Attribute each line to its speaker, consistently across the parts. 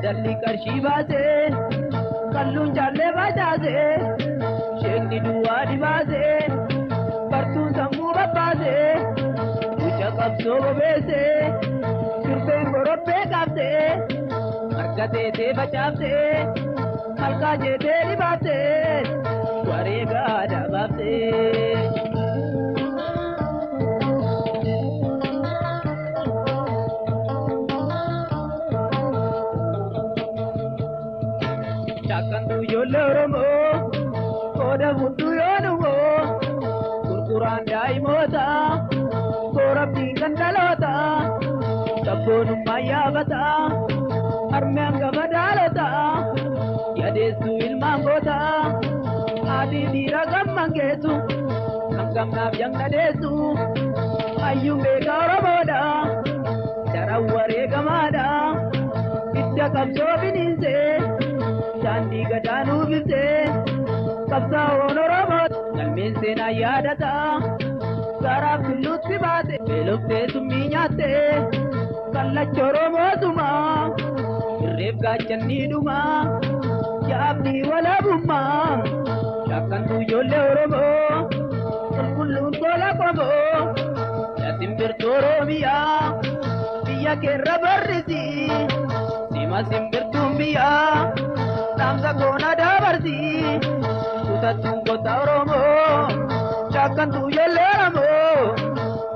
Speaker 1: Abdalli qarshii baasee qalluun jaallee bajaasee sheekni duwwaa dhibaasee bartuun sammuu babbaasee mucha qabsoo bobeessee sirbeen borobbee qabdee marga teetee facaaftee malkaa jeetee dhibaaftee wareegaa dabaaftee. Shaakkantuu ijoollee Oromoo qooda hunduu yoo dhumoo gurguraan daa'imoota koorabdiin kan dhaloota sabboonummaan yaabata harmee hangafa daalota yadeessuu ilmaan goota haadhi dhiira gamman geessu kan gamnaaf jangna deessu hayyuun beekaa Oromoodha daran wareegamaadha hidda qabsoo biniinsee. Daandii gadaanuu biftee qabsaa'oon Oromoo galmeen seenaa yaadata garaaf tulluutti baate beeloftee summii nyaatte kallacha Oromoo sumaa irreef gaachanni dhumaa yaabni walaabummaa shaakkantuu ijoollee Oromoo qulqulluun tola qomoo yaa simbirtuu Oromiyaa biyya keerra barrisi sima simbirtuun biyyaa. Dhaamsa koona dabarsi kutattuun gosa Oromoo shaakkantuu ijoollee Oromoo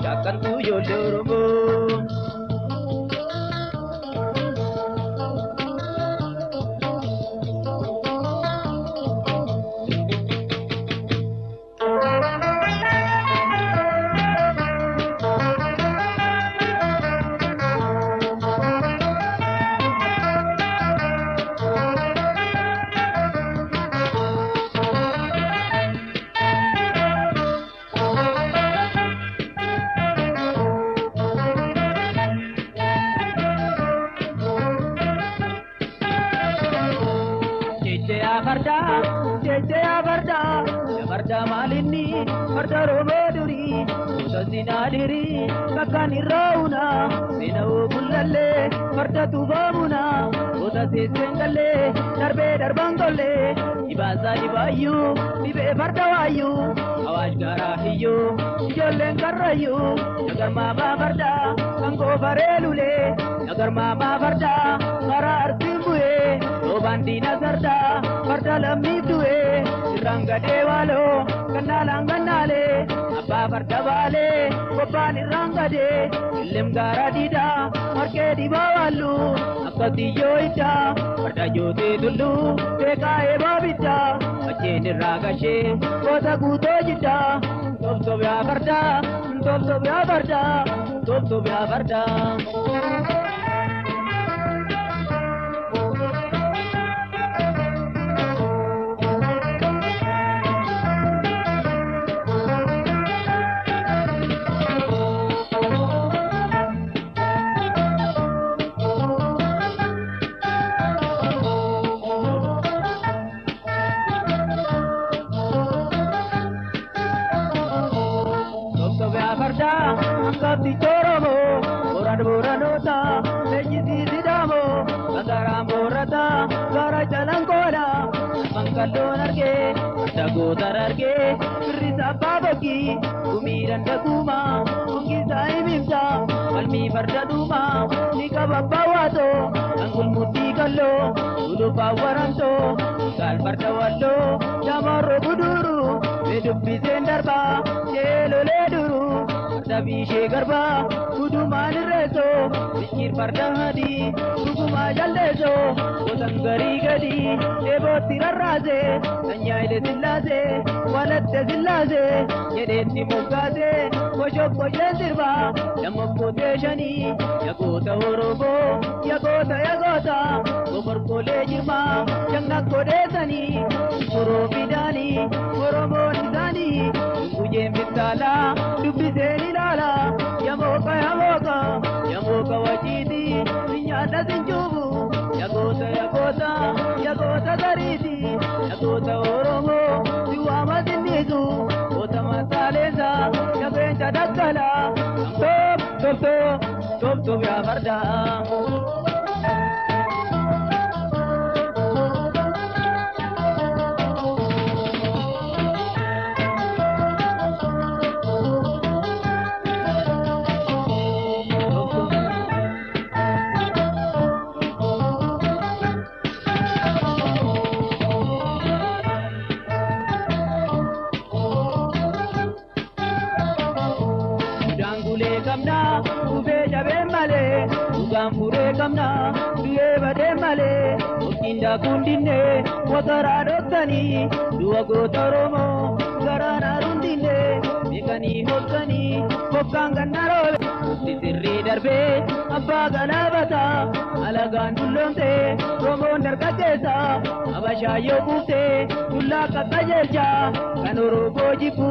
Speaker 1: shaakkantuu ijoollee Oromoo. Farda maalinni farda Oromoo durii gosa sinaa dhirii bakkaan irraa una seena oogullallee farda tuubaamuna gosa seesseen gallee darbee darbaan gollee dhibaasaa dhibaayyuu dhibee farda waayyuu awaash gaaraa hiyyuu ijoolleen karrayyuu nagarmaamaa farda kan goofaree lulee nagarmaamaa farda karaa arsiin bu'ee roobaan diina sardaa farda lammiif du'ee. Irraan waaloo gannaalaan gannaalee abbaa farda baalee bobbaan irraan gadee illem gaara diidaa marqee dhibaa waallu akka xiyyoo iddaa farda jootee tulluu beekaa eebaa biddaa acheen irraa gashee goota guutoo jiddaa toob yaa fardaa toob yaa fardaa toob yaa fardaa. Angafti Oromoo booraan booranoota leenjisii Sidaamoo gaaraan boorata gaara calanqoodha mangalloon argee farda gootar argee firrisa abbaa bokkii gumii dandaguuma hungisaa himimsa falmii farda dhuumaa ni qaba abbaa waatoo kan gulmuddii kalloo gulufaa warantoo gaal farda walloo shamarroo guduru mee dubbiseen darbaa sheelolee duru. Farda biishee garbaa gudumaan irreessoo bichiir farda adii dhugumaa jaldeessoo gosan garii gadii eebootti rarraasee sanyaa'ile sillaasee walatte sillaasee jedheetti moggaasee koshokkosheen sirbaa lammakkootee shanii yagoota Oromoo yagoota yagoota goforkoolee jirmaa jangakkodeessanii koroo fidaanii Oromoon isaanii gujeen bittaalaa dubbiseen ilaala yamooka yamooka yamooka waciiti nyaata sinjuubu yagoota yagoota yagoota gariiti yagoota Oromoo si waama sinniisu goota mataaleensa yabeensa daggala toob toob toob toob yaa fardaa. Daakundinne wagaraa dhoksanii du'a goota Oromoo garaan haarundinne beekanii hoksanii bokkaan ganna roobe mukti sirrii darbee abbaa galaabataa alagaan dulloomtee Oromoon dargaggeessa Habashaayyoo kuuftee tullaa qaqqajeelchaa kan Oromoo jibbu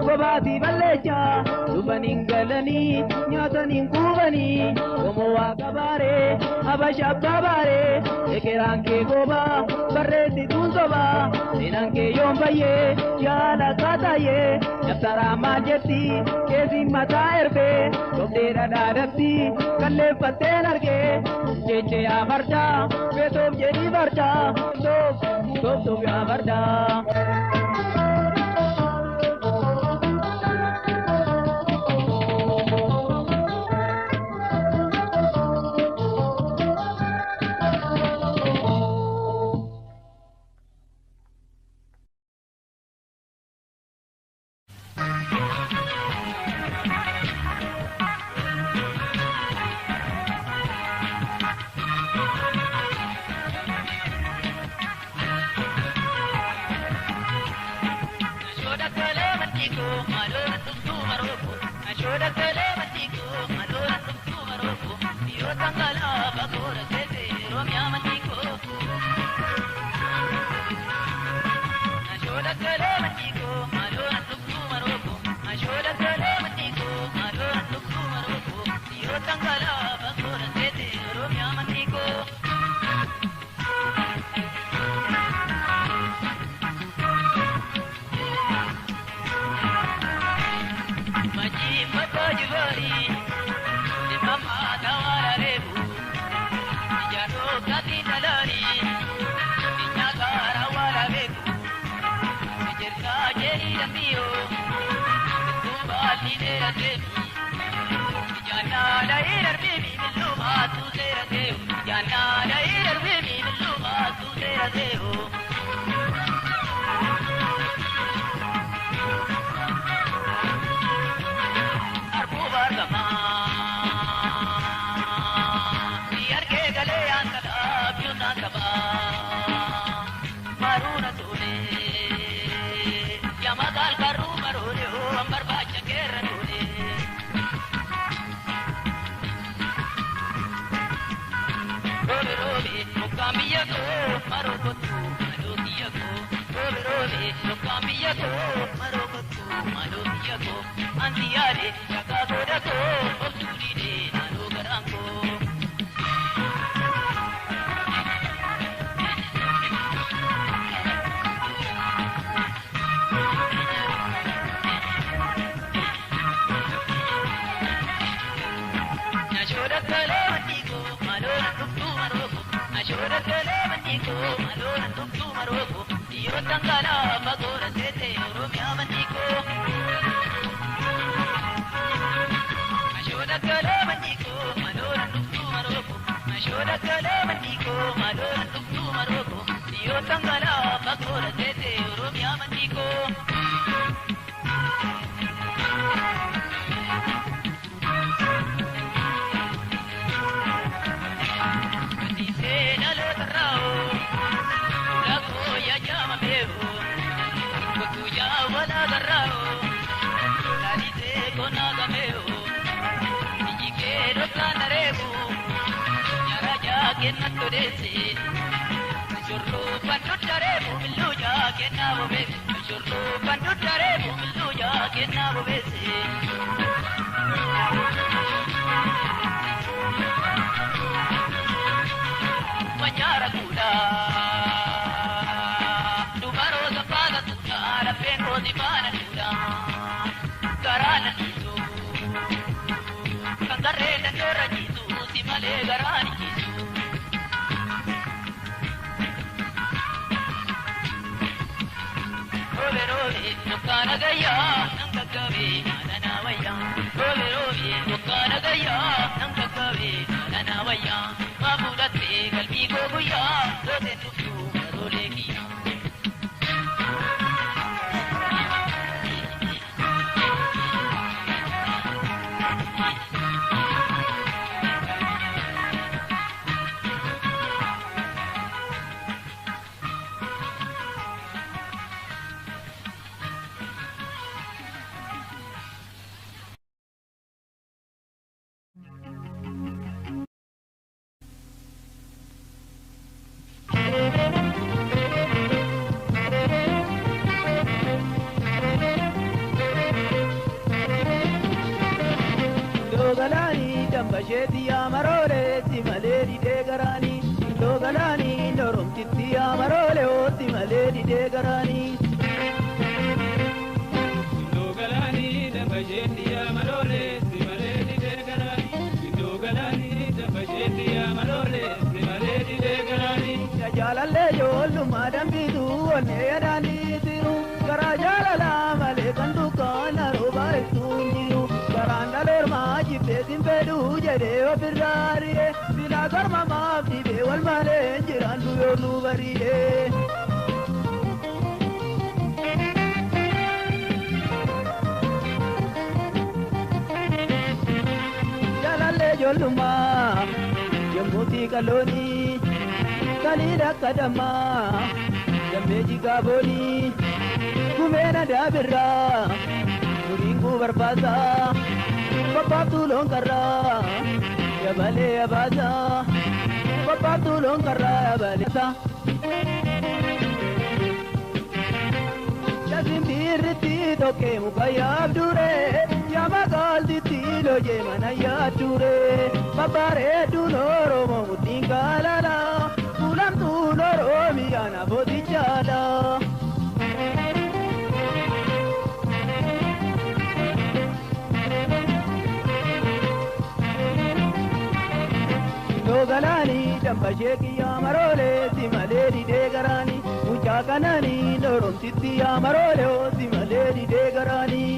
Speaker 1: kophaati balleechaa dhufaniin galanii nyaataniin quubanii Oromoo waaqa baaree Habasha abbaa baaree ekeraan kee goobaa barreessituun sobaa seenaan kee yoon bayyee yaala kaatayyee dabtaraa maal jetti keessiin mataa erbee dhobdee dhadhaadatti kalleeffatteen argee jeche yaa fardaa beetoof jedhii fardaa toof toof toof yaa fardaa. Dambasheeti yaa maroolee si malee didee garaanii. Iddoo galaanii noromtitti yaa maroolee si malee didee garaanii.
Speaker 2: Iddoo galaanii dambasheeti yaa maroolee si malee didee garaanii. Iddoo galaanii dambasheeti yaa maroolee si malee didee garaanii.
Speaker 1: Jaalallee ijoollummaa dambiitu onnee yaadaanii jiru. Karaa jaalalaa malee kan dukkaana roobaa ibsuun jiru. Karaan dhaloormaa jibbee sin fedhuu jedhee ofirraa ari'ee. Silaa garmamaaf dhibee wal malee hin jiraannu yoo nu bari'ee. Jaalallee ijoollummaa yommuutii qalloonii. Kaliidha akka dammaa dammee jigaa boonii kumeena daabirraa muriinguu barbaasaa qophaaftuu loon karraa yabalee yabaasaa qophaaftuu loon karraa yabalee. Simbirritti tokkee muka yaabduree yaa magaaltitti lojee mana yaaduree babbareedduun Oromoo murtiin kaalala fuulamtuun Oromiyaa nafooti jaala. Iddoo galaanii dambashee kiyyaa maroolee si malee didee garaanii. Mucaa kananii loromtitti yaa maroolee si malee didee garaanii.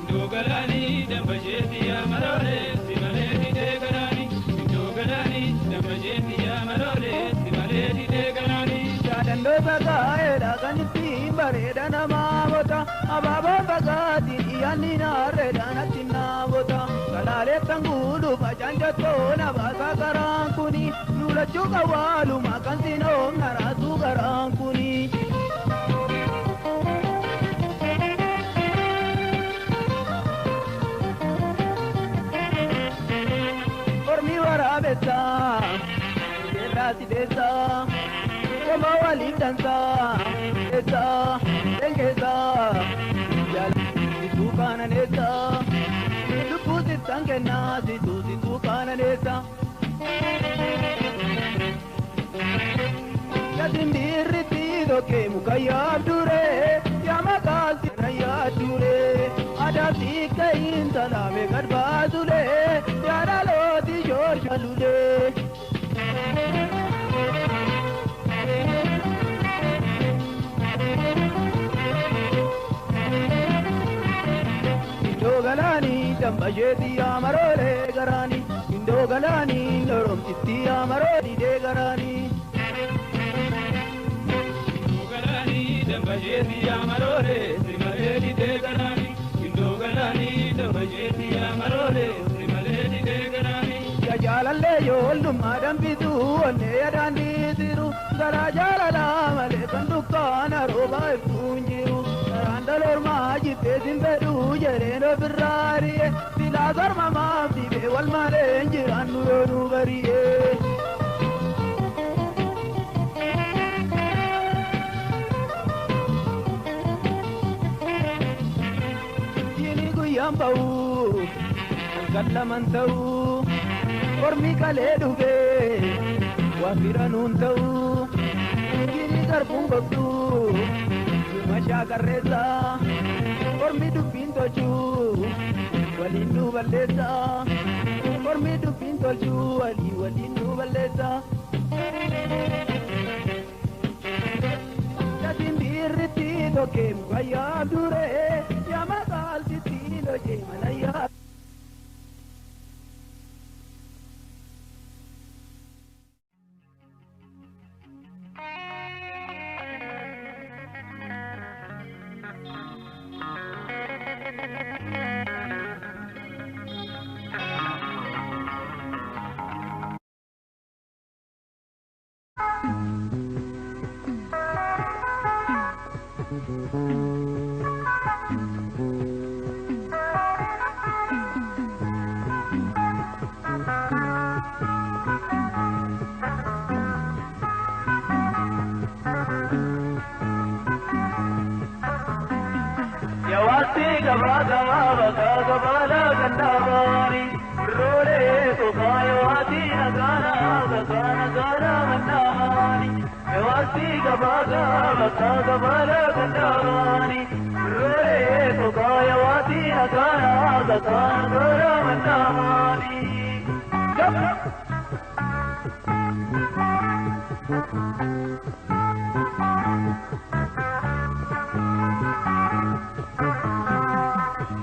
Speaker 2: Iddoo galaanii dambasheeti yaa maroolee si malee didee garaanii. Iddoo galaanii dambasheeti yaa maroolee si malee didee garaanii.
Speaker 1: Yaadannoo fagaa'eedha kan ittiin bareeda namaa bota. Abaaboon fagaatiin dhiyaanni naarreedha natti naabota. Kalaaleettan guutuuf ajaanjattoo na baasaa karaan kuni. Lulachuu qawwaaluma kan siin oomna raasuu garaan kuni. Ormi waraabessaa, beellaa sideessaa, qomaa waliif dansaa, eessaa, dhengeessaa, jaalala kaananeessaa, lubbuu sittan kennaa, situu situu kaananeessaa. Simbirritti tokkee muka yaabduree yaa magaalti na yaaduree adaabsi ka'iin talaame gad baasulee yaa dhalooti joorshalulee. Iddoo galaanii dambasheeti yaa maroolee garaanii iddoo galaanii loromtitti yaa maroolee didee garaanii.
Speaker 2: Iddoo galaanii dambasheeti yaa maroolee si malee didee garaanii. Iddoo galaanii dambasheeti yaa maroolee si malee didee garaanii.
Speaker 1: Jaalallee ijoollummaa dambitu onnee yaadaan dhiisiru garaa jaalalaa malee kan dukkaana roobaa ibsuun jiru. Karaan dhaloormaa jibbee sin fedhuu jedheen ofirraa ari'ee silaa garmamaaf dhibee wal malee hin jiraannu yoo nu bari'ee. Jini guyyaan ba'u halkan laman ta'u. Ormi kalee dhufee waa firanuun ta'u jini garbuun gogdu dhuma shaakarreessa ormi dubbiin tolchu waliin nu balleessa ormi dubbiin tolchu walii waliin nu balleessa. Simbirritti tokkee muka yaabduree yaa magaaltitti lojee mana yaa. Yawaasti gabaa gabaa gabaa lagandaabani Rolee gogaa yawaati nagaana gagaa nagaana mannaani Yawaasti gabaa gabaa gabaa lagandaabani Rolee gogaa yawaati nagaana gagaa nagaana mannaani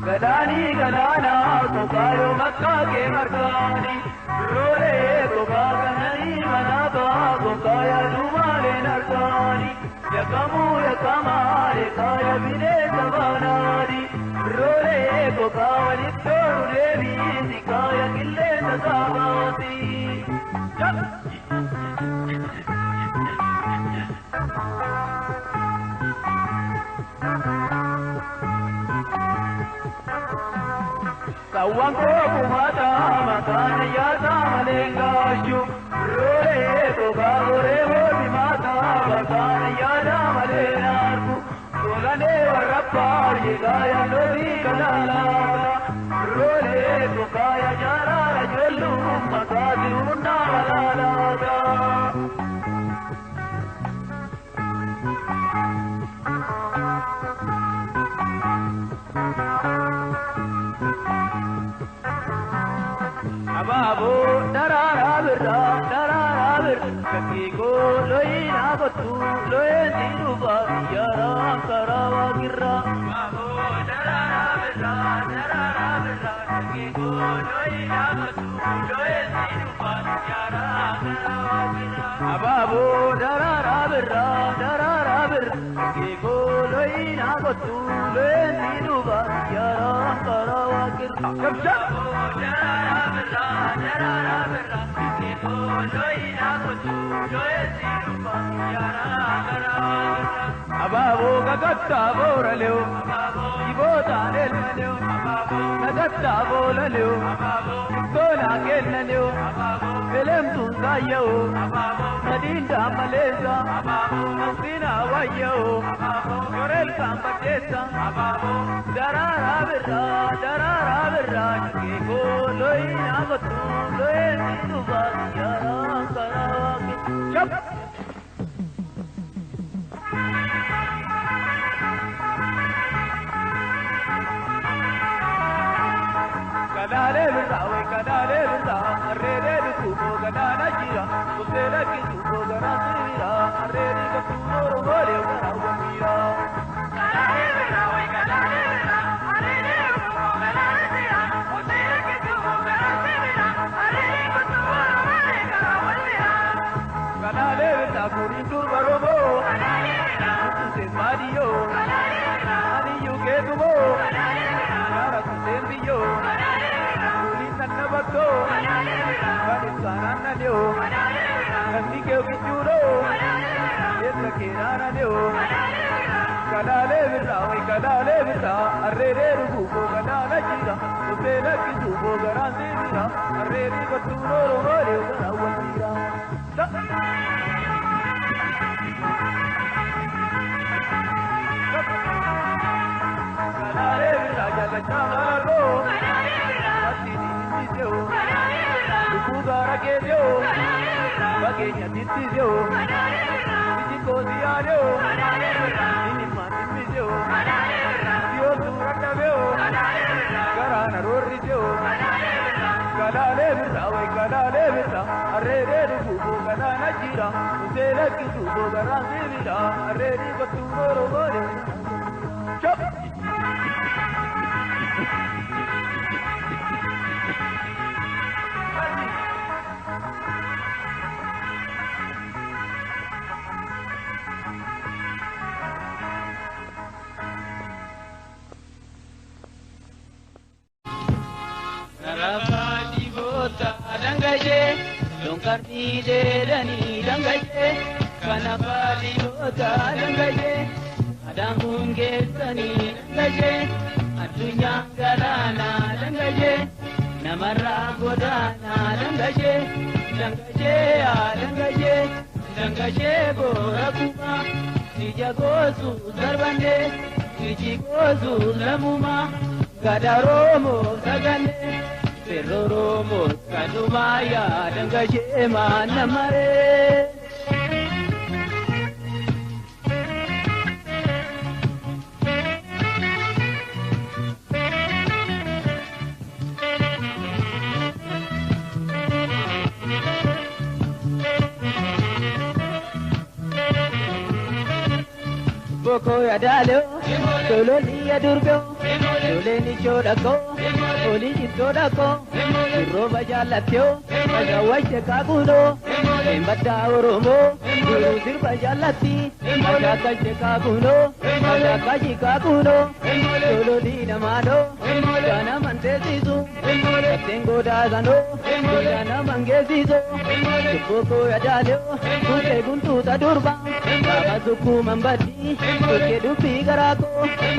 Speaker 1: Galaani galaana gogaayoo makkaa kee margaani Rolee gogaa kananii manaabaa gogaaya duumaaleen argaani Yakkamuu yakkamaalee kaaya bineensa baanaani Rolee gogaa walitti tooruu deebiisi kaaya qilleensa saabaati. Sawwan koo kumaata makaan yaasa malee gaashu Rolee gogaa goree booti maata makaan yaada malee naarku Tolalee warra baay'ee gaaya loonii galaalaata Rolee gogaa yaa jaaraara jelluu makaati hundaa walaalaata. Abaaboo daraaraa birraa daraaraa birraa kakkiikoo looyinaa kottu looyeen si dhufa yaaraan karaa waaqirraa. Abaaboo daraaraa birraa daraaraa birraa kakkiikoo looyinaa kottu looyeen si dhufa yaaraan karaa waaqirraa. Abaaboo daraaraa birraa daraaraa birraa kakkiikoo looyinaa kottu looyeen si dhufa yaaraan karaa waaqirraa. Kabsha. Abaaboo gaggattaa booraleo dhibootaan elmaleo nagattaa boolaleo xiqqoonaa kennaleo elemtuun kaayya'o sadiin daamaleessa maqsinaa wayya'o yoreel kaan baddeessa daraaraa birraa daraaraa birraa dhageekoo looyinaa kottu looyeen si dhufa yaaraan karaa waaqi. Kadaalee birraa wayi kadaalee birraa harreelee dhukkuboo gadaana jira kuseela kisuuboo garaa sirira harreelee kakkuuboo rogoolee garaa waliira.
Speaker 2: Kadaalee birraa wayi kadaalee birraa harreelee dhukkuboo gadaana jira kuseela kisuuboo garaa sirira harreelee kakkuuboo rogoolee garaa waliira.
Speaker 1: Kadaalee birraa kuriin durba roboo
Speaker 2: Kadaalee birraa
Speaker 1: kuseen baadiyyoo
Speaker 2: kadaalee birraa
Speaker 1: aniyyuu keetumoo
Speaker 2: kadaalee birraa
Speaker 1: yaara kuseen biyyoo.
Speaker 2: kadaalee birraa
Speaker 1: Nannabattoo
Speaker 2: kadaalee birraa
Speaker 1: kan ibsaanaan naleo
Speaker 2: kadaalee birraa
Speaker 1: namni kee kichuudhoo
Speaker 2: kadaalee birraa
Speaker 1: eessa keenaanaleo
Speaker 2: kadaalee birraa.
Speaker 1: kadaalee birraa wayi kadaalee birraa harreeree dhuguuboo gadaana jira dhufee lakkisuuboo garaan siibira harreerii kottuunoo rogoolee garaa wal dhiira. Kadaalee birraa jaalachaa malakoo
Speaker 2: Kadaalee birraa
Speaker 1: ati dhiisisee
Speaker 2: kadaalee birraa
Speaker 1: dhuguu gaara keesee
Speaker 2: kadaalee birraa
Speaker 1: fageenya tittisee
Speaker 2: kadaalee birraa
Speaker 1: iji koosii yaadee
Speaker 2: kadaalee birraa
Speaker 1: inni maatimbisee
Speaker 2: kadaalee birraa
Speaker 1: dhiyoo suura dhabee
Speaker 2: kadaalee birraa
Speaker 1: garaana roorrisee
Speaker 2: kadaalee birraa
Speaker 1: kadaalee birraa wayi kadaalee birraa harreeree dhuguuboo gadaana jira musee lakkisuuboo garaan siibira harreerii kottuunoo rogoolee. Chop!
Speaker 2: Sarafaa dhiboota dangajee donkarnii dheedanii dangajee kanafaa dhiboota dangajee adaamuun geessanii dangajee addunyaan galaanaa dangajee namarraa godaanaa dangajee dangajee yaa dangajee dangajee boora kumaa ija goosu darbannee.
Speaker 1: Sichi lamuma gadaroomo sagale ferroromo kadumaya dangashee namare. Boko yadalo, tololi yadurgo, toleni chodako, oli chodako, roba jalatyo, majawashe kaguno, embata oromo, guru sirba jalati, majakashe kaguno, majakashi kaguno, tololi namano, jana mantesisu, tengo dazano, jana mangesiso, boko yadalo, kute guntu tadurba, baba suku mambati. Oke dupi garako,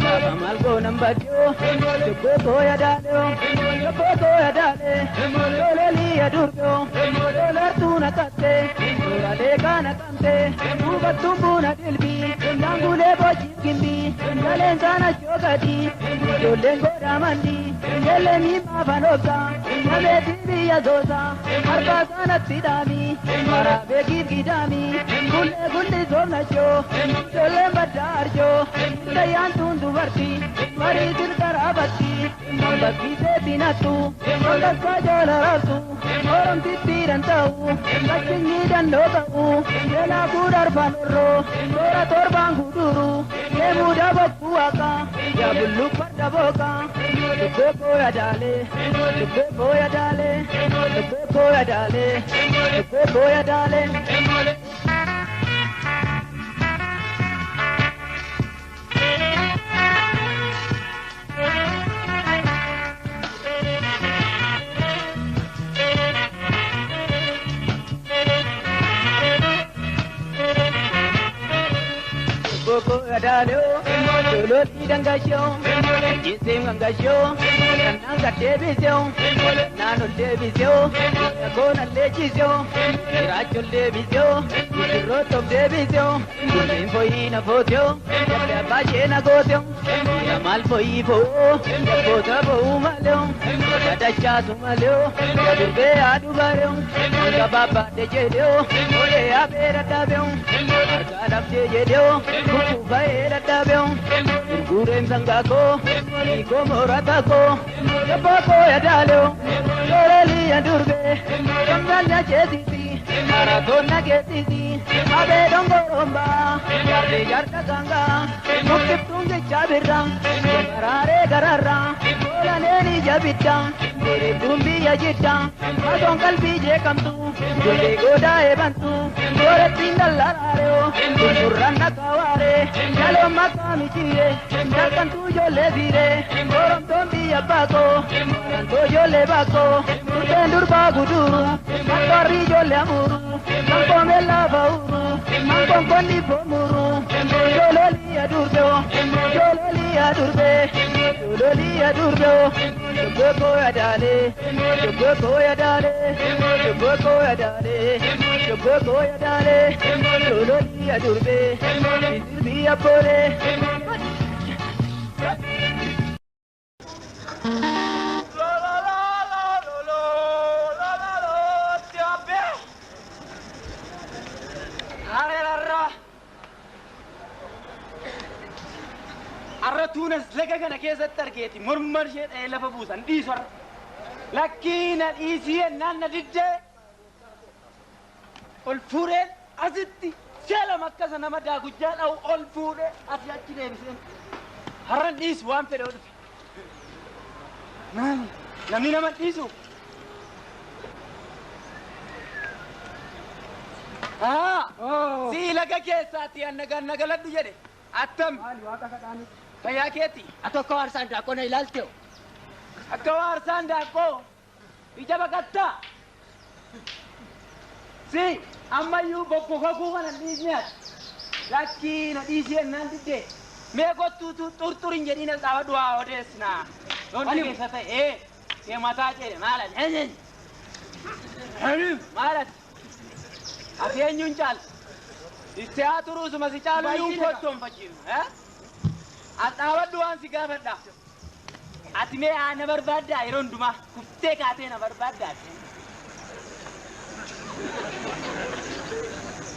Speaker 1: baba malgo nambatyo, boko yadalo, boko yadale, tololi yadurgo, tolartu nakatte, tolale kana kante, ubattumbu na dilbi, langule boji kimbi, galenzana chogati, jolengo ramandi, jelemi mavanoka, name dibi yazosa, arbasana tidami, marabe gidami, gulle gulle zomnacho, jole badarjo, dayantun duvarti, marisil karabati, bakki se dinatu, mandakka jolaratu, oram titirantau, kachingi dandokau, jela gudar banurro, tora torbanguduru, kemuda bokkuaka, jabullu pardaboka, boko yadale, boko yadale, boko yadale, boko yadale. Boko yadalo, tololi dangasho, jisem gangasho, nanga debisyo, nano debisyo, kona lechisyo, racho debisyo, roto debisyo, foi na fotyo, ya bashe na gotyo, ya mal foi fo, ya bota bo maleo, ya dacha sumaleo, ya durbe adubareo, ya baba de jedeo, ole abera tabeo, arga de jedeo, kubaera tabeo, gurem sangako, ikomoratako, ya boko yadalo, loreli adurbe, kamdalya chesisi, maratona kesisi, abe dongoromba, yarde yarda ganga, mukiptunge chabirra, marare gararra, olaneni jabita, mere bumbi yajita, madon kalbi je kamtu, gule goda ebantu, goratindalarareo, gurranna kaware, jalo makamichire, jalkantu yo le dire, oromtombi abako, maranto yo le bako, urtendur baguduru, mantorri yo le amuru, mankomela bauru, mankonkoni bomuru, jololi adurbeo, jololi adurbe, jololi adurbeo, boko yadale, boko yadale, boko yadale, boko yadale, jololi adurbe, isirbi apore.
Speaker 3: Arratuunas laga kana keessatti argeeti morma ishee dha'ee lafa buusan dhiisu har'a. Lakkii na dhiisii ennaan na diddee ol fuudheen asitti si'a lama akkasa nama daagujjaa dha'u ol fuudhee asii achi deebiseen har'an dhiisu waan fedhe yoo dhufe. Namni nama dhiisu. Sii laga keessaatti anna galadhu jedhe attam. Fayyaa keeti.
Speaker 4: Ati akka waarsaan daaqqoo na ilaalte.
Speaker 3: Akka waarsaan daaqqoo ija baqattaa. Si ammayyuu bokkokakuu kana dhiisni ati. Lakkii na dhiisii ennaan diddee. Mee kottuutu xurxurin jedhiin as dhaabadhu waa odeessinaa. Loon keessa ta'e kee mataa ceene maalat. Maalat. Ati eenyuun caalta? Itti haa turuusuma si caalu iyyuu kottoonfachiisu. As dhaabadhu waan si gaafadha. Ati mee na barbaaddaa yeroo hundumaa kuftee kaatee na barbaaddaa.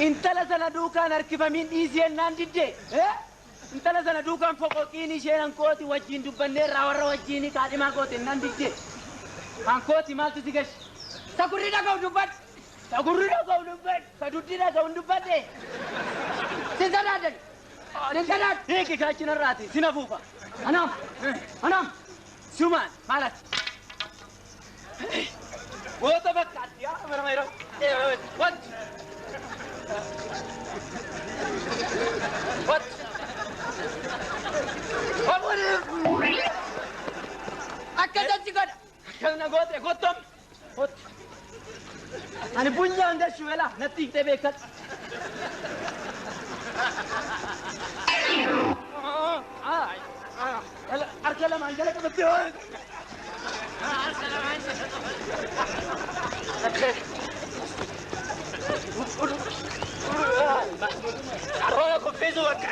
Speaker 3: Intala sana duukaan harkifamiin dhiisii ennaan diddee. Intala sana duukaan foqoqiin isheen hankooti wajjin dubbanneerraa warra wajjin kaadhimaa goote ennaan diddee. Hankooti maaltu si gashi?
Speaker 4: Sagurri dhaga'u dubbadhu.
Speaker 3: Sagurri dhaga'u dubbadhu. Saduddi dhaga'u hin dubbadhe.
Speaker 4: Sin sodaadan. Sin sodaadhu.
Speaker 3: Hiiki kaachinarraati sina fuufa.
Speaker 4: Anaam. Anaam.
Speaker 3: Sumaan maalati? Goota bakkaatti yaa bara mayra. Wat? Wat?
Speaker 4: Akkasatti godha.
Speaker 3: Akkasuma goote gottom. Wat? Ani bunyaan gashu vela natti hiiktee beekkadhu. Harka lamaan jala qabattee harka lamaan Arroba kuffisuu bakka.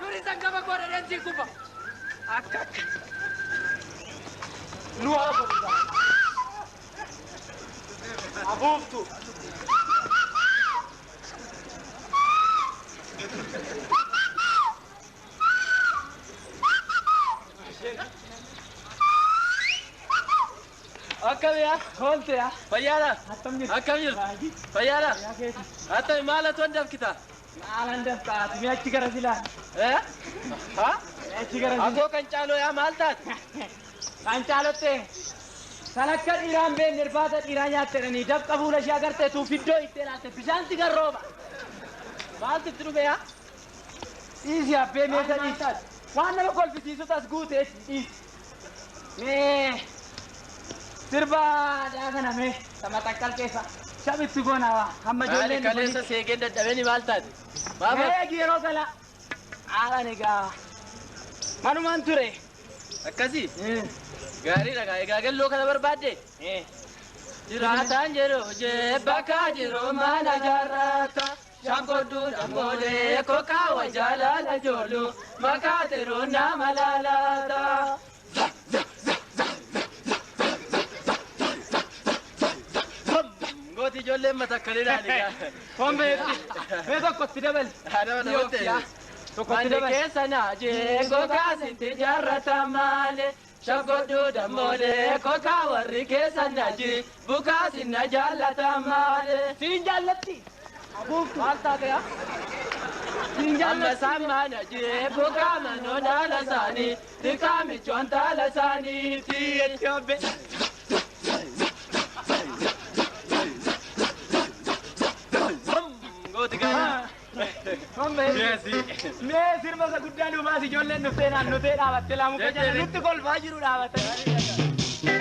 Speaker 4: Duri sangama godha deensi kufa.
Speaker 3: Akka akka. Nu haa godhu. Afuuftu. Akkam yaa? Holte yaa?
Speaker 1: Fayyaadha.
Speaker 3: Attam jirtu?
Speaker 1: Akkam jirtu? Fayyaadha. Attami maalatu an dafkita?
Speaker 3: Maalan dafka ati mee achi gara silaa?
Speaker 1: Eh? Ha?
Speaker 3: Mee achi gara silaa?
Speaker 1: Akoo kan caaloo yaa maal taate?
Speaker 3: Kan caalotte kan akka dhiiraan beekne irbaata dhiiraa nyaatte jedhanii dafqa fuula ishee agartee tuuf iddoo itti ilaalte bishaan si garrooba.
Speaker 1: Maaltu itti dhufe yaa?
Speaker 3: Dhiisi abbee meeshaa dhiisi. Waan nama kolfisiisu tas guutee dhiisi. Mee sirba aadaa kana mee sama takkal keessa shabitti goona waa hamma
Speaker 1: Maali
Speaker 3: ijoolleen
Speaker 1: kaleessa seegeen dadhabeen maal taate? Maaf
Speaker 3: Mee yeroo gala haalaan egaa manumaan ture.
Speaker 1: akkasii? Gaariidha gaa egaa galloo kana barbaadde? Jiraataan jedhu bakka jiru mana jaarrata. Shankoddu damboolee kokaawa jaalala joolu makaa tiruu nama laalaata. Gooti ijoolleen matakkalidhaan egaa.
Speaker 3: Kombeetti mee tokkotti dabali.
Speaker 1: Haadha dabalte.
Speaker 3: Tokkotti
Speaker 1: Manni
Speaker 3: dabali.
Speaker 1: keessa naajee kokaa sitti jaarrata malee. Shankoddu damboolee kokaa warri keessa naaji bukaa sinna jaallata malee.
Speaker 3: Siin jaallatti. Abuuftu. Maal taate yaa? Siin
Speaker 1: Amma
Speaker 3: jaallatti.
Speaker 1: sammaana jee bukaa manoo dhaala isaanii xiqqaa michoon taala isaaniiti.
Speaker 3: Itti obbe.
Speaker 1: Gooti kana.
Speaker 3: Kombeetti. Mee sirba isa guddaa dhumaas ijoolleen dhuftee naannotee dhaabattee laamuka jala nutti kolfaa jiru dhaabatanii.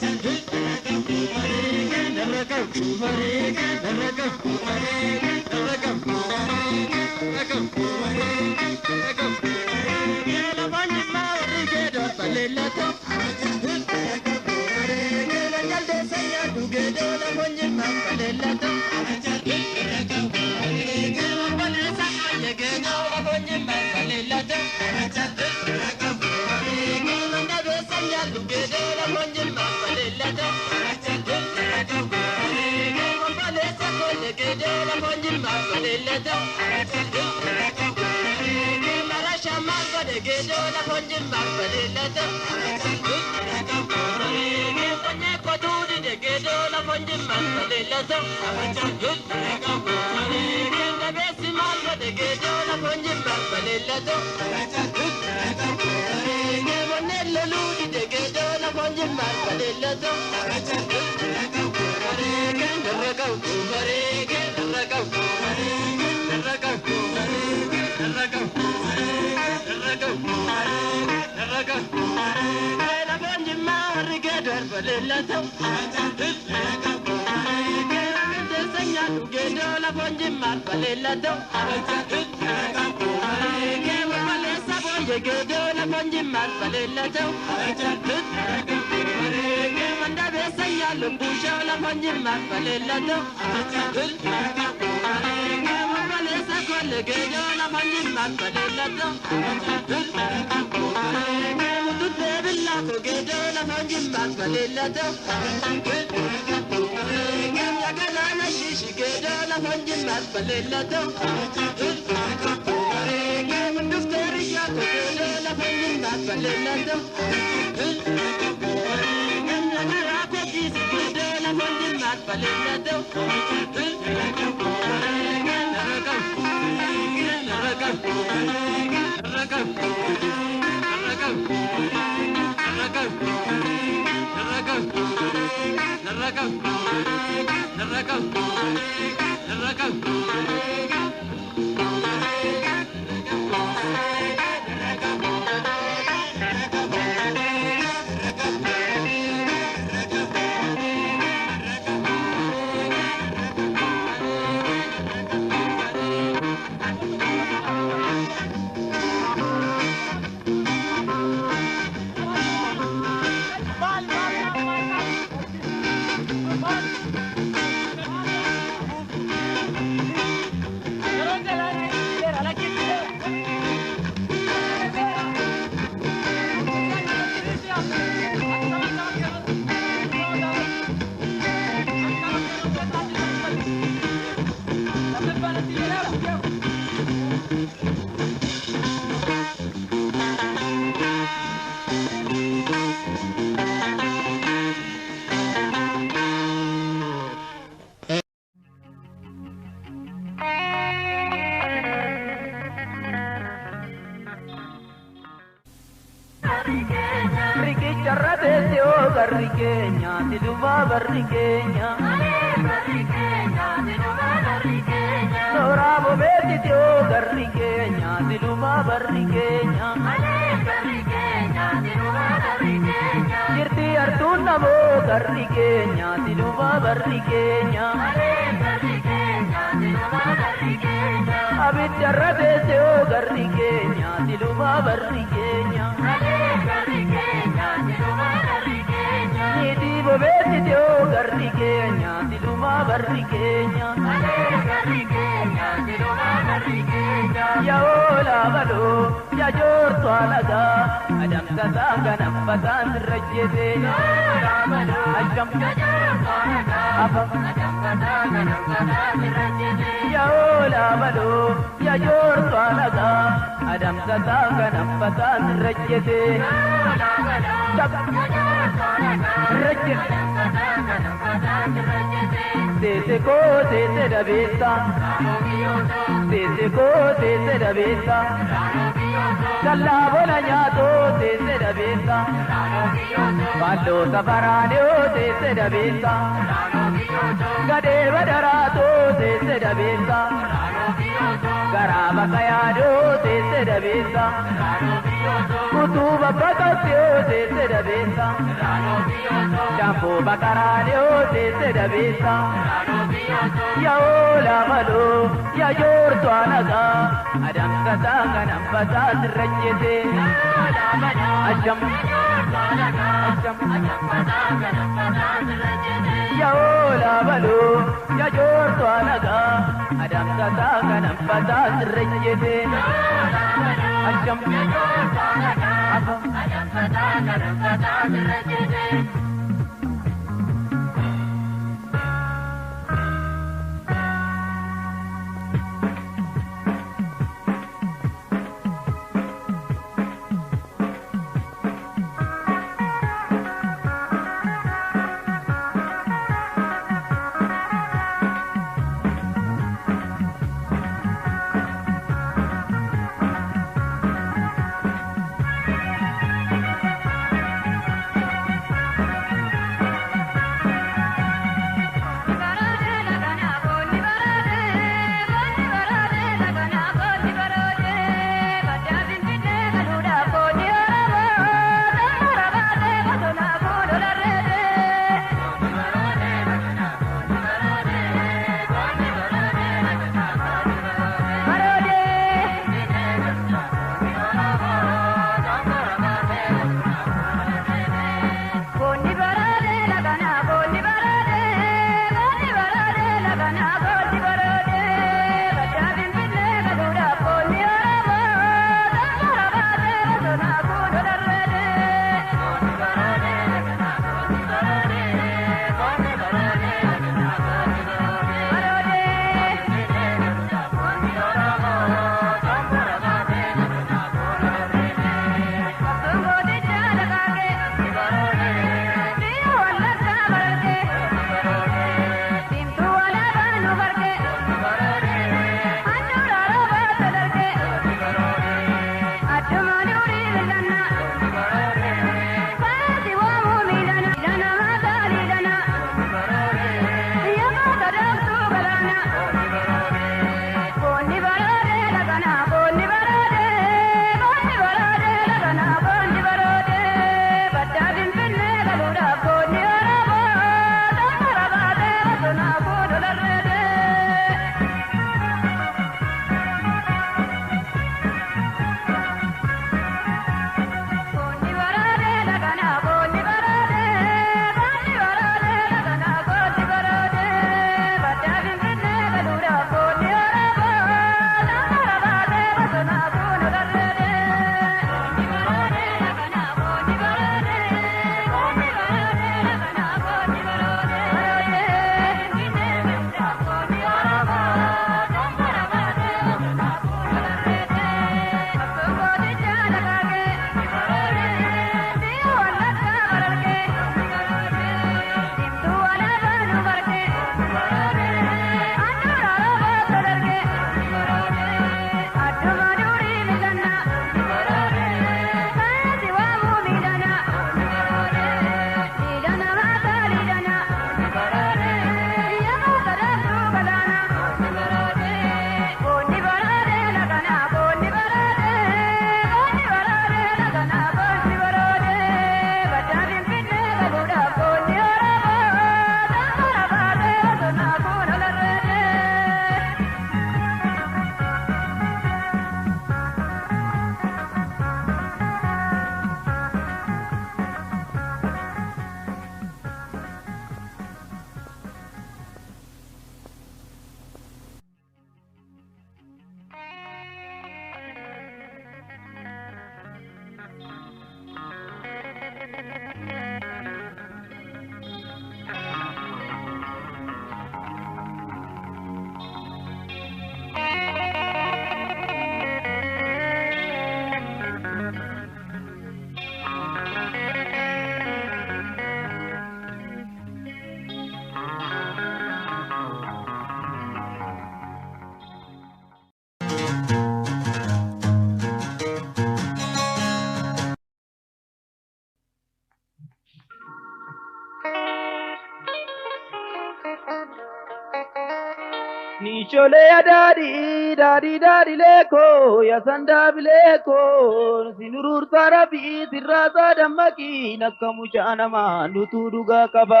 Speaker 1: Nisholee adaadii daadii daadii leekoo yasan daabileekoo sinuruursaa rabii sirraasaa dammaqiin akka mucaa namaa nutuu dhugaa qaba.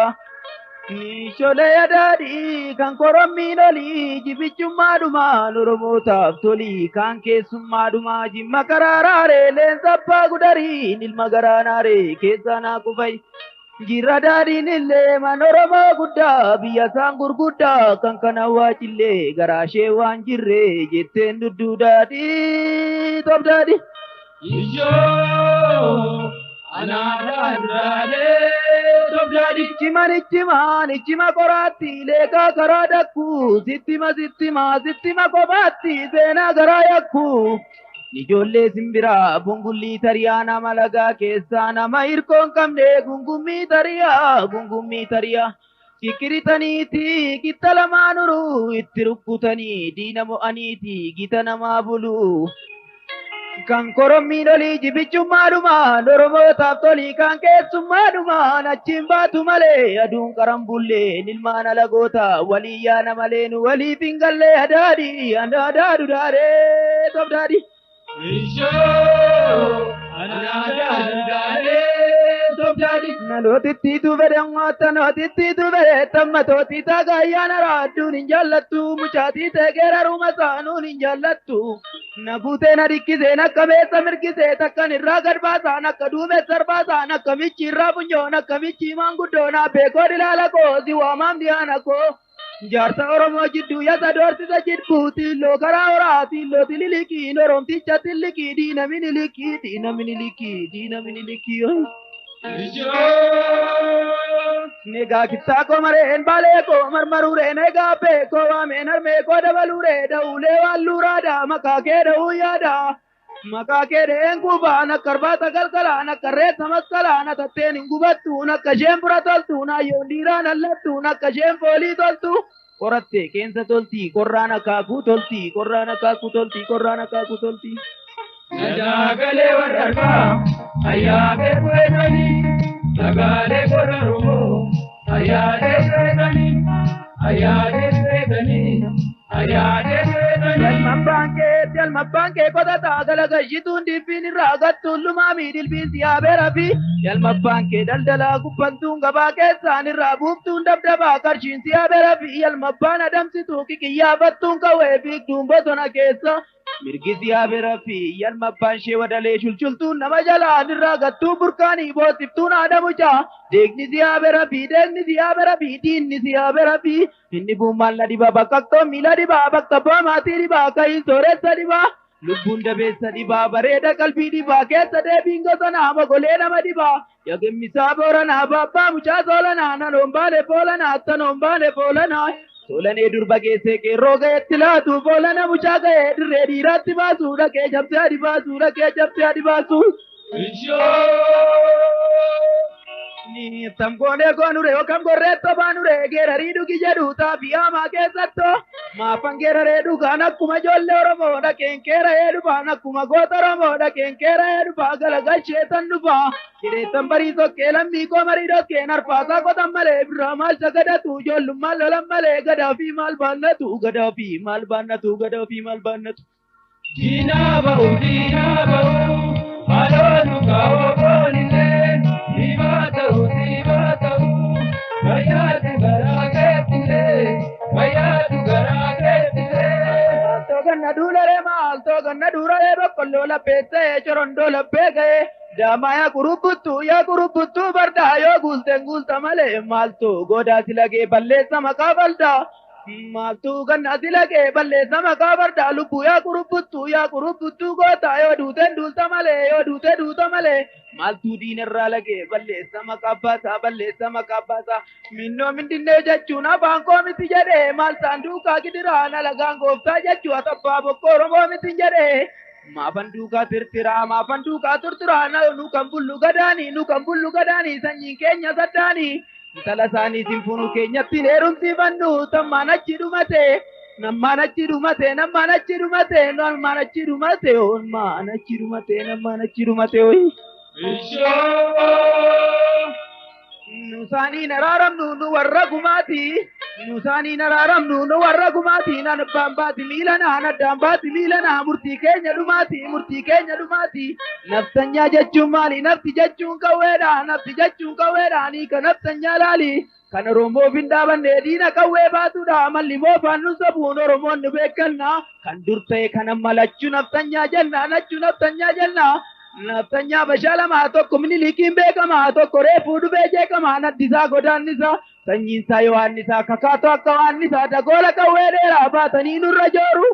Speaker 1: Nisholee adaadii kan korommiin olii jibichummaadhumaan Oromootaaf tolii kan keessummaadhumaa jimma karaaraaree leensa abbaa gudariin ilma garaanaaree keessaa naa kufay. Jirra daadhiin illee man Oromoo guddaa biyya isaan gurguddaa kan kana waacillee garaashee waan jirre jetteen dudduu daadhii toof daadhii.
Speaker 2: Ijoo anaadhaa duraalee toof daadhii.
Speaker 1: Ichiman ichimaan ichima qoraatti leekaa karaa dakkuu sittima sittima sittima kophaatti seenaa garaa yakkuu. Ijoollee simbiraa bungullii tariyaa nama lagaa keessaa nama hirkoo hin qabne gungummii tariyaa gungummii tariyaa. Kikkiritaniiti kitta lamaan uruu itti rukkutanii diina mo'aniiti gita namaa bulu. Kan korommiin olii jibichummaadhumaan Oromootaaf tolii kan keessummaadhumaan achiin baatu malee aduun qaran bulleen ilmaan alagoota walii yaana malee nu waliif hin gallee adaadii adaaduu daadhee toof daadhii.
Speaker 2: Ijoo anaadhaa duraalee toof daadhii.
Speaker 1: Nalootittiitu fedhe ngoota nootittiitu fedhe tammatootii taagayyaan raadduun hin jaallattu mucaatii teegeera ruma saanuun hin jaallattu. Na guutee na dhikkisee akka beessa mirgisee takkan irraa gad baasaan akka duumessa arbaasaan akka michi irraa funyoon akka michi maanguddoon beekoo dilaala koo si waamaam dhiyaana koo. Jaarsa Oromoo jidduu yasa doorsisa jibbuu tiilloo karaa horaa tiilloo tililiqii oromticha tilliqii diina minilikii diina minilikii diina minilikii.
Speaker 2: Ijoo
Speaker 1: Negaa kittaa koo mareen baalee koo marmaruuree negaa beekoo waameen harmee koo dabaluuree da'uulee waan luuraadha maqaa kee da'uu yaada. Maqaa kee da'een kuufaan akka arbaata galgalaan akka reessa masqalaan atatteen hin gubattuun akka isheen bura toltuun ayyoon dhiiraan allattuun akka isheen foolii toltu. Qorattee qeensa toltii qorraan akaakuu toltii qorraan akaakuu toltii qorraan akaakuu toltii.
Speaker 2: Nadaagalee warra arbaa ayyaabee bu'eetanii sagaalee warra Oromoo ayyaadee bu'eetanii ayyaadee bu'eetanii ayyaadee bu'eetanii.
Speaker 1: Yalmabbaan kee qotataa galagashituun dilbiin irraa gattuun lumaamii dilbiin siyaa rafi. Yalmabbaan kee daldalaa gubbantuun gabaa keessaan irraa buuftuun dabdabaa qarshiin siyaa rafi. Yalmabbaan adamsituu kikiyyaafattuun qawwee fiigduun bosona keessa. Mirgi siyaa rafi. Yalmabbaan shee wadalee shulshultuun nama jalaan irraa gattuun burkaanii boosiftuun haadha mucaa. Deegni siyaa rafi. Deegni siyaa rafi. Diinni siyaa rafi. Inni bu'ummaan la dhibaa bakka miila dhibaa bakka abbaa maatii dhibaa ka'iin sooressa dhibaa. Lubbuun dabeessa dhibaa bareeda qalbii dhibaa keessa deebiin gosa mogolee nama dhibaa. Yagemmisaa booranaa baabbaa mucaa soolanaa nanoon baane foolanaa attanoon baane foolanaa. Soolanee durba geessee qeerroo ga'eetti laatu foolana mucaa ga'ee dirree dhiiraatti baasu dhaqee jabsee adi baasu dhaqee jabsee adi baasu.
Speaker 2: Ijoo
Speaker 1: Tam goonee goonure yookaan gorreettoo baanure geerarii dhugi jedhu xaafii hamaa keessattoo maafan geeraree dhugaan akkuma ijoollee Oromoo dhaqeen keera'ee dhufaan akkuma goota Oromoo dhaqeen keera'ee dhufaa galagalcheetan dhufaa jedheettan barii sokkee lammii koo marii dhokkeen arfaasaa qotan malee birraa maal sagadatu ijoollummaan lolan malee gadaa fi maal baannatu gadaa fi maal baannatu gadaa fi maal baannatu.
Speaker 2: Diinaa ba'u diinaa ba'u haloolu kaawwa boonillee diimaa ta'u diimaa ta'u bayyaatu garaa keetillee bayyaatu garaa keetillee.
Speaker 1: Maaltoo ganna duularee maaltoo ganna duularee boqqolloo laphee ta'ee corondoo laphee ga'ee daamaa yaa kurubbuttuu bardaa yoo guulteen guulta malee maaltoo goodaa si lagee balleessa maqaa baldaa. Maaltu ganna si lagee balleessa maqaa bardaa lubbuu yaa kurubbuttuu gootaa yoo duuteen duulta malee yoo duute duuta malee maaltu diinarraa lagee balleessa maqaa baasaa balleessa maqaa baasaa minnoo mindinnee jechuun afaan koo miti jedhee maal saanduuqaa gidiraan alagaan gooftaa jechuu atabbaa bokkoo Oromoo miti jedhee. Maafan duukaa tirtiraa maafan duukaa turtiraa nu kan bullu gadaanii nu kan bullu gadaanii sanyiin keenya saddaanii. Intala isaanii sinfunuu keenyatti heerumsiifannu tammaan achi dhumate nammaan achi dhumate nammaan achi dhumate nammaan achi dhumate oolmaan achi dhumate nammaan achi dhumate oyi.
Speaker 2: Ijoo
Speaker 1: Nu isaaniin araaramnu nu warra gumaati. Nusaaniin araaramnu nu warra gumaatii naan abbaan baati miila naan addaan baati miila naa murtii keenya dhumaati murtii keenya dhumaati. Naftanyaa jechuun maali? Nafti jechuun qawweedha. Nafti jechuun qawweedha. Ni ka naftanyaa laali. Kan Oromoof hin dhaabanne diina qawwee baatudha. Malli moofaan nu sabuun Oromoon nu beekanna. Kan dur ta'e kana malachuu naftanyaa jenna. Nachuu naftanyaa jenna. Naftanyaa bashaalamaa tokko Minilikiin beekamaa tokko reefuu dhufee jeeqamaa naddisaa godaannisaa. Sanyiinsaa Yohaannisaa kakaatoo akka waannisaa dagoola qawwee dheeraa baatanii nurra jooru.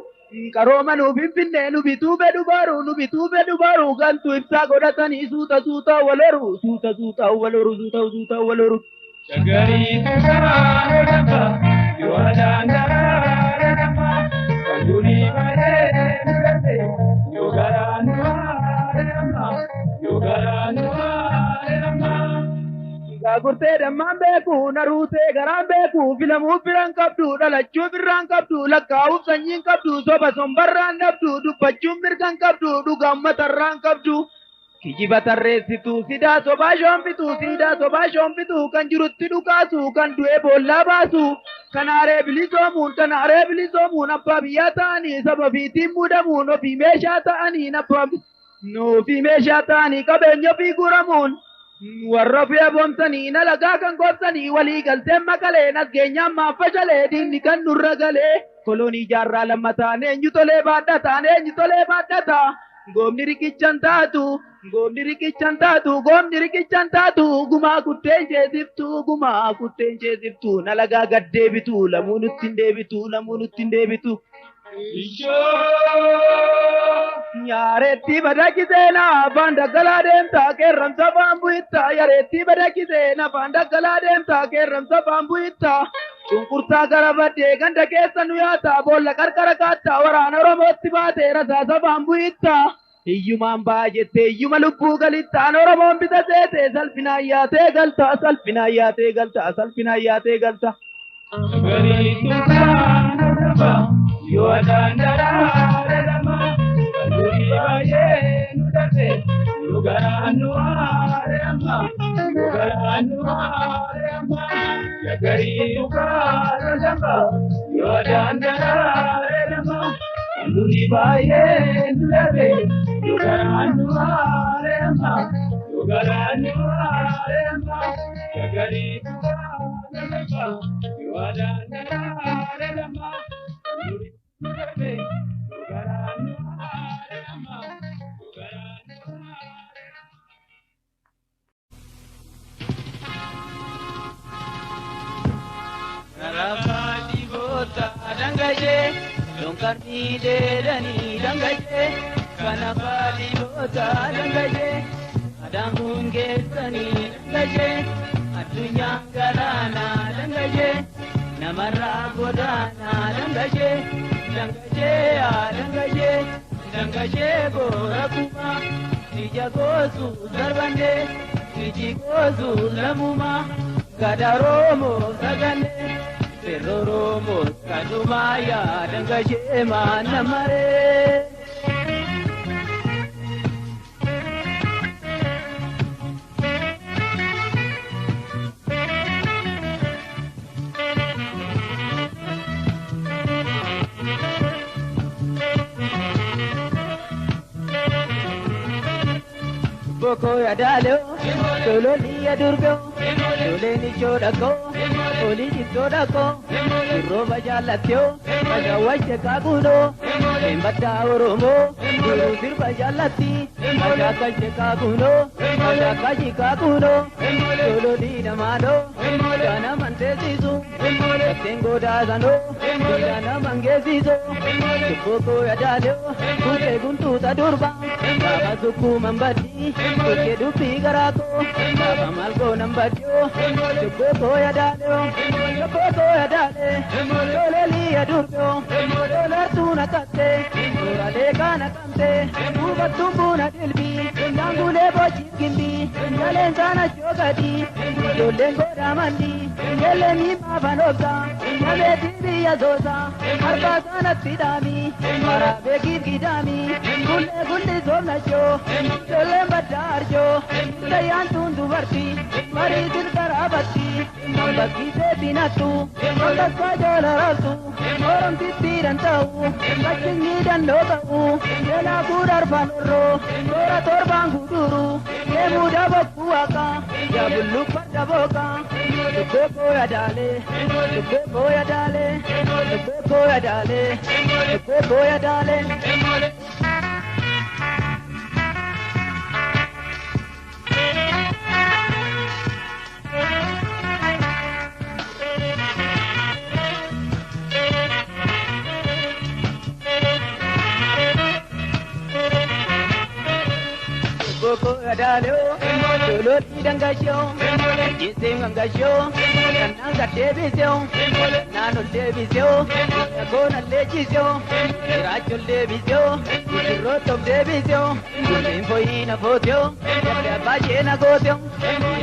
Speaker 1: Qarooma nuuf Finfinnee nu bituu fedhu baaru nu bituu fedhu baaru gantuu ibsaa godhatanii suuta suuta wal horu suuta suuta wal horu suuta suuta wal horu.
Speaker 2: Shagariitu karaara damba, yoo adaan daraara damba, kan durii baay'ee nu darbe, yoo garaan nu haare amma, yoo garaan nu haare amma.
Speaker 1: Gaagurtee dammaan beeku naruutee garaan beeku filamuu biraan qabdu dhalachuu birraan qabdu lakkaa'uuf sanyiin qabdu soba sombarraan dhabdu dubbachuun mirgan qabdu dhugaan matarraan qabdu. Kijiba tarreessitu sidaa sobaa shoomfitu siidaa sobaa shoomfitu kan jirutti dhukaasu kan du'e boollaa baasu kan aaree bilisoomuun kan aaree bilisoomuun abbaa biyyaa ta'anii saba ofiitiin muudamuun ofii meeshaa ta'anii abbaa ofii meeshaa ta'anii qabeenya ofii guuramuun. Warra ofii aboomsanii nalagaa kan goobsanii walii galteen maqalee as geenyaan maaf fashalee diinni kan nurra galee kolonii jaarraa lammataan eenyu tolee baadhataan eenyu tolee baadhata goomni riqichan taatu goomni riqichan taatu goomni riqichan taatu gumaa kutteen ceesiftu gumaa kutteen ceesiftu nalagaa gad deebitu lamuu nutti hin deebitu lamuu nutti hin deebitu. Yaareetti badakisee afaan daggalaa deemtaa qeerramsa afaan bu'itta. Yareetti badakisee afaan daggalaa deemtaa qeerramsa afaan bu'itta. Cunqursaa gara baddee ganda keessa nu yaata boolla qarqara kaattaa waraana Oromootti baatee rasaasa afaan bu'itta. Hiyyumaan ba'a jettee hiyyuma lubbuu galittaan Oromoon bita seetee salphinaan yaatee galta salphinaan yaatee galta salphinaan yaatee galta.
Speaker 2: Shagariitu karaara damba, yoo adaan daraara damba, kan durii baay'ee nu darbe, yoo garaan nu haare amma, yoo garaan nu haare amma. Shagariitu karaara damba, yoo adaan daraara damba, kan durii baay'ee nu darbe, yoo garaan nu haare amma, yoo garaan nu haare amma. Shagariitu karaara damba, yoo adaan daraara damba, kan durii nu darbe, yoo garaan nu haare amma, yoo garaan nu haare amma.
Speaker 1: Narafaati goota dangashee donkarni dheedanii dangashee kanafaati goota dangashee adaan kun keessanii dangashee addunyaan galaanaa dangashee namarraa godaanaa dangashee dangashee yaa dangashee dangashee boora kuma ija goosu darbandee iji goosu lamumaa gadaroomoo saganee. Ferroromo kanumaya dangashee maanamaree. Boko yadaaloo tololii yadurgoo toleen ijoo dhaqoo olii jittoo dhaqoo durrooba jaallattoo mashaawwashe kaakunoo eenbaddaa Oromoo duruu sirba jaallatti mashaakashe kaakunoo mashaakashi kaakunoo tololii namaadoo kana manteessisu katteen godaasanoo diina naman geessisu Boko yadaaloo kuttee guntuuta durba gaafa sukkuuman badii kuttee dubbii garaa koo gaafa maal goonan baddiyoo jobboo koo yadaaloo jobboo koo yadaalee tololii yadurboo tolartuu naqattee toralee kaana qabdee duubattuun buuna dilbii daangulee boojiif gimbii Jaleen sana chokati, ijoolleen godhamandi, ijoolleen himaa fanobsa, nameetii biyya soosa, harka sanatti dhaami, waraabee giidhaami, gullee gulli soomnachoo, ijoolleen badda arjoo, dayyaan tun dubartii, marii silkaraabatti, bakkii seetinattu, bakka joola raabtu, oromtitti danda'u, bakki dandoo ta'u, jalaa kuudharfaan orroo, toora torbaan guduru, deemuu dabakkuu waaqa, yaabullu farda booka, dubbee booya daalee, dubbee booya daalee, dubbee booya daalee, dubbee booya daalee. Koko adaleo, loloti dangasho, jise gangasho, kananga debiseo, nano debiseo, kona lechiseo, racho debiseo, roto debiseo, foina foteo, ya bajena goteo,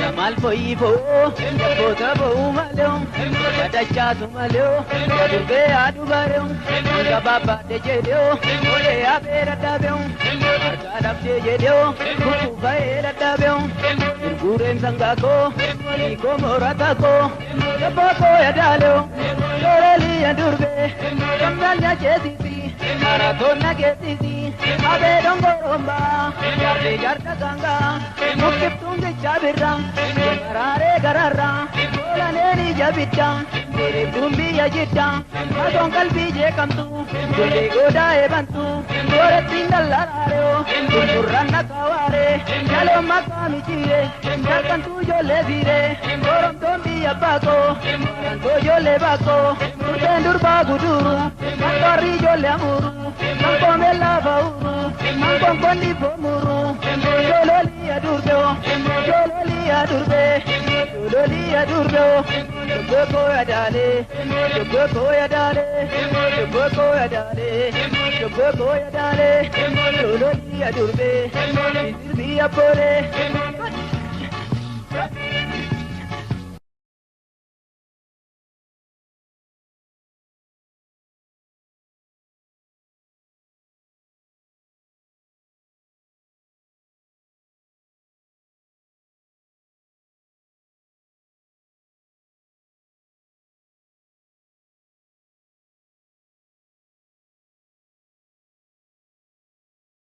Speaker 1: ya mal foi fo, ya bota bo maleo, ya dacha maleo, ya durbe adubareo, ya baba de jedeo, ole abera dabeo, arga dabde jedeo, kubaera dabeo, gurgureen sangako, iko moratako, dabako yadaleo, doreli yadurbe, kambalya chesisi, maratona kesisi, abe dongoromba, jarde jarda ganga, mukiptungi chabirra, marare gararra, kolaneni jabitta, mere tumbi yajitta, mason kalbi je kamtu, gole goda ebantu, goratingallarareo, gurranna kaware, jalo makami chire, jalkantu yo le dire, oromtombi abako, maranto yo le bako, turtendur baguduru, mantorri yo le amuru, mankomela bauru, mankonkoni bomuru, jololi adurbeo, jololi adurbe, jololi adurbeo, jogoko adale, jogoko adale, jogoko adale, jogoko adale, jololi adurbe, isirbi apole.